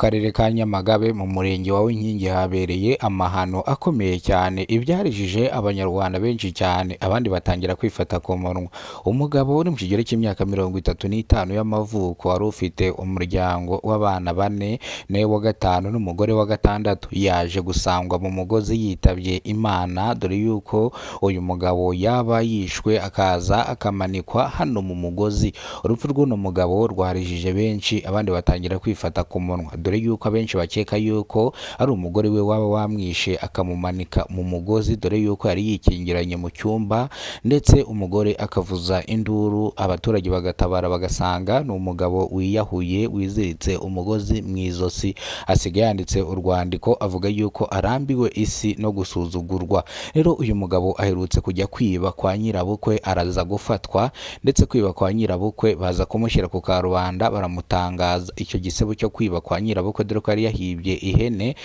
Karere ka Nyamagabe mu murenge wa Winkingi habereye amahano akomeye cyane ibyarijije abanyarwanda benshi cyane, abandi batangira kwifata ku munwa. Umugabo uri mu kigero cy'imyaka 35 y'amavuko wari ufite umuryango w'abana bane, nawe wa gatanu n'umugore wa gatandatu, yaje gusangwa mu mugozi yitabye Imana, dore yuko uyu mugabo yaba yishwe akaza akamanikwa hano mu mugozi. Urupfu rw'uno mugabo rwarijije benshi, abandi batangira kwifata ku munwa, dore yuko abenshi bakeka yuko ari umugore we waba wamwishe akamumanika mu mugozi, dore yuko yari yikingiranye mu cyumba ndetse umugore akavuza induru, abaturage bagatabara bagasanga ni umugabo wiyahuye wiziritse umugozi mu izosi. Asigaye yanditse urwandiko avuga yuko arambiwe isi no gusuzugurwa. Rero uyu mugabo aherutse kujya kwiba kwa nyirabukwe araza gufatwa, ndetse kwiba kwa nyirabukwe baza kumushyira ku karubanda baramutangaza. Icyo gisebo cyo kwiba kwa nyirabukwe dore ko yari yahibye ihene,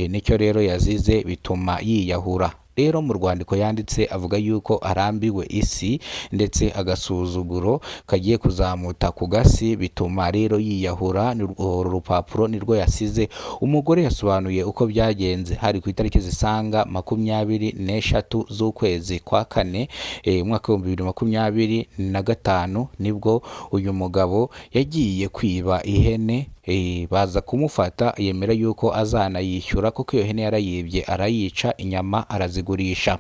nicyo rero yazize bituma yiyahura. Rero mu rwandiko yanditse avuga yuko arambiwe isi ndetse agasuzuguro kagiye kuzamuta ku gasi bituma rero yiyahura. Uru rupapuro nirwo yasize. Umugore yasobanuye uko byagenze. Hari ku itariki zisaga 23 z'ukwezi kwa kane, umwaka w'2025, nibwo uyu mugabo yagiye kwiba ihene, baza kumufata yemera yuko azanayishyura kuko iyo hene yarayibye arayica, inyama arazigurisha.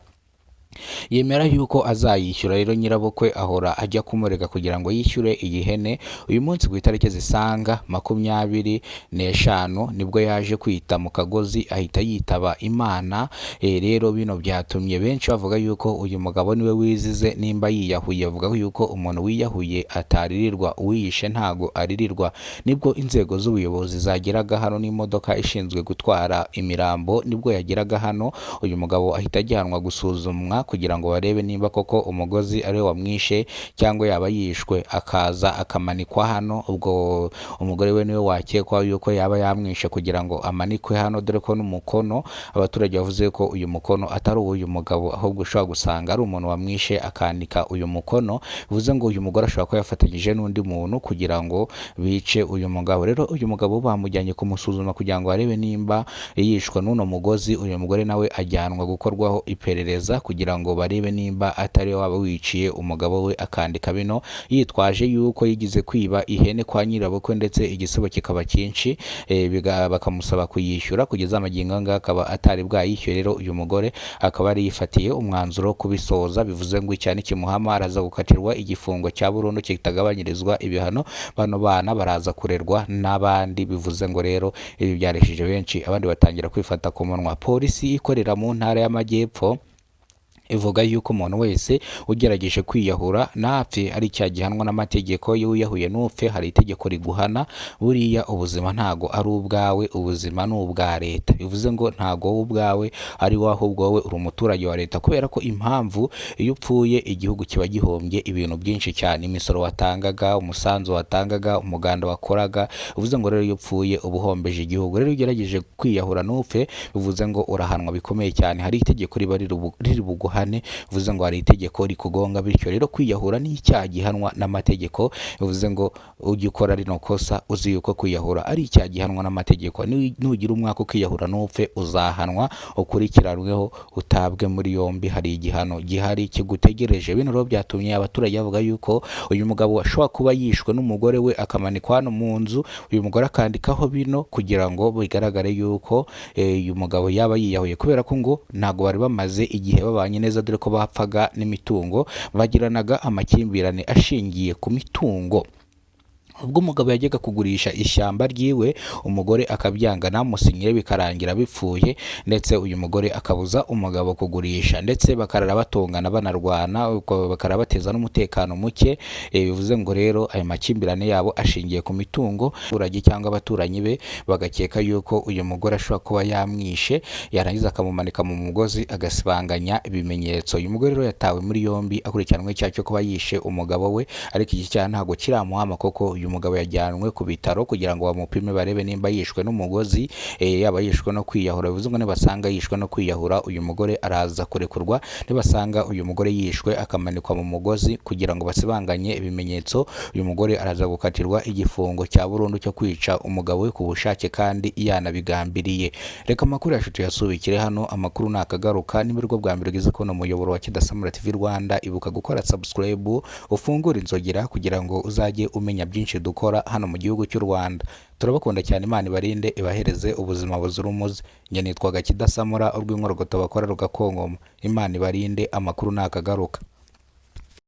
Yemera yuko azayishyura. Rero nyirabukwe ahora ajya kumurega kugira ngo yishyure iyi hene. Uyu munsi ku itariki zisaga 25 nibwo yaje kwita mu kagozi ahita yitaba Imana. Rero bino byatumye benshi bavuga yuko uyu mugabo niwe wizize nimba yiyahuye. Bavuga yuko umuntu wiyahuye ataririrwa, uwiyishe ntago aririrwa. Nibwo inzego z'ubuyobozi zageraga hano n'imodoka ishinzwe gutwara imirambo nibwo yageraga hano, uyu mugabo ahita ajyanwa gusuzumwa kugira ngo barebe nimba koko umugozi ari we wamwishe cyangwa yaba yishwe akaza akamanikwa hano. Ubwo umugore we niwe wakekwa yuko yaba yamwishe kugira ngo amanikwe hano, dore ko n'umukono abaturage bavuze ko uyu mukono atari uw'uyu mugabo, ahubwo ushobora gusanga ari umuntu wamwishe akandika uyu mukono. Bivuze ngo uyu mugore ashobora kuba yafatanyije n'undi muntu kugira ngo bice uyu mugabo. Rero uyu mugabo bamujyanye kumusuzuma kugira ngo barebe nimba yishwe n'uno mugozi. Uyu mugore nawe ajyanwa gukorwaho iperereza kugira ngo barebe nimba atari waba wiciye umugabo we akandika bino, yitwaje yuko yigize kwiba ihene kwa nyirabukwe ndetse igisebo kikaba cyinshi, bakamusaba kuyishyura. Kugeza amagingo aya ngaya akaba atari bwayishyure. Rero uyu mugore akaba yari yifatiye umwanzuro wo kubisoza, bivuze ngo icyaha nikimuhama araza gukatirwa igifungo cya burundu kitagabanyirizwa ibihano. Bano bana baraza kurerwa n'abandi, bivuze ngo rero ibi byareshije benshi, abandi batangira kwifata ku munwa. Polisi ikorera mu ntara y'Amajyepfo ivuga yuko umuntu wese ugerageje kwiyahura ntapfe ari icyaha gihanwa n'amategeko. Iyo wiyahuye ntupfe hari itegeko riguhana. Buriya ubuzima ntago ari ubwawe, ubuzima ni ubwa leta. Bivuze ngo ntago wowe ubwawe ari wowe, ahubwo wowe uri umuturage wa leta, kubera ko impamvu iyo upfuye igihugu kiba gihombye ibintu byinshi cyane, imisoro watangaga, umusanzu watangaga, umuganda wakoraga. Bivuze ngo rero iyo upfuye uba uhombeje igihugu. Rero iyo ugerageje kwiyahura ntupfe bivuze ngo urahanwa bikomeye cyane, hari itegeko riba riri buguhane, bivuze ngo hari itegeko rikugonga. Bityo rero kwiyahura ni icyaha gihanwa n'amategeko. Bivuze ngo ujye ukora rino kosa uzi yuko kwiyahura ari icyaha gihanwa n'amategeko. Nugira umwaka ukiyahura ntupfe uzahanwa, ukurikiranweho, utabwe muri yombi, hari igihano gihari kigutegereje. Bino rero byatumye abaturage bavuga yuko uyu mugabo ashobora kuba yishwe n'umugore we akamanikwa hano mu nzu, uyu mugore akandikaho bino kugira ngo bigaragare yuko uyu mugabo yaba yiyahuye, kubera ko ngo ntabwo bari bamaze igihe babanye neza, dore ko bapfaga n'imitungo, bagiranaga amakimbirane ashingiye ku mitungo. Ubwo umugabo yajyaga kugurisha ishyamba ryiwe umugore akabyanga ntamusinyire, bikarangira bipfuye, ndetse uyu mugore akabuza umugabo kugurisha, ndetse bakarara batongana banarwana, ubwo bakarara bateza n'umutekano muke. Bivuze ngo rero ayo makimbirane yabo ashingiye ku mitungo. Abaturage cyangwa abaturanyi be bagakeka yuko uyu mugore ashobora kuba yamwishe, yarangiza akamumanika mu mugozi agasibanganya ibimenyetso. Uyu mugore rero yatawe muri yombi akurikiranweho icyaha cyo kuba yishe umugabo we, ariko iki cyaha ntabwo kiramuhama kuko uyu mugabo yajyanwe ku bitaro kugira ngo bamupime barebe nimba yishwe n'umugozi, yaba yishwe no kwiyahura. Bivuze ngo nibasanga yishwe no kwiyahura, uyu mugore araza kurekurwa. Nibasanga uyu mugore yishwe akamanikwa mu mugozi kugira ngo basibanganye ibimenyetso, uyu mugore araza gukatirwa igifungo cya burundu cyo kwica umugabo we ku bushake kandi yanabigambiriye. Reka amakuru yacu tuyasubikire hano. Amakuru nakagaruka. Niba aribwo bwa mbere ugeze kubona umuyoboro wa Kidasamura TV Rwanda, ibuka gukora subscribe, ufungure inzogera kugira ngo uzajye umenya byinshi dukora hano mu gihugu cy'u Rwanda. Turabakunda cyane, Imana ibarinde, ibahereze ubuzima buzira umuze. Njye nitwaga Kidasamura, urw'inkorogoto bakora rugakongoma. Imana ibarinde, amakuru nakagaruka.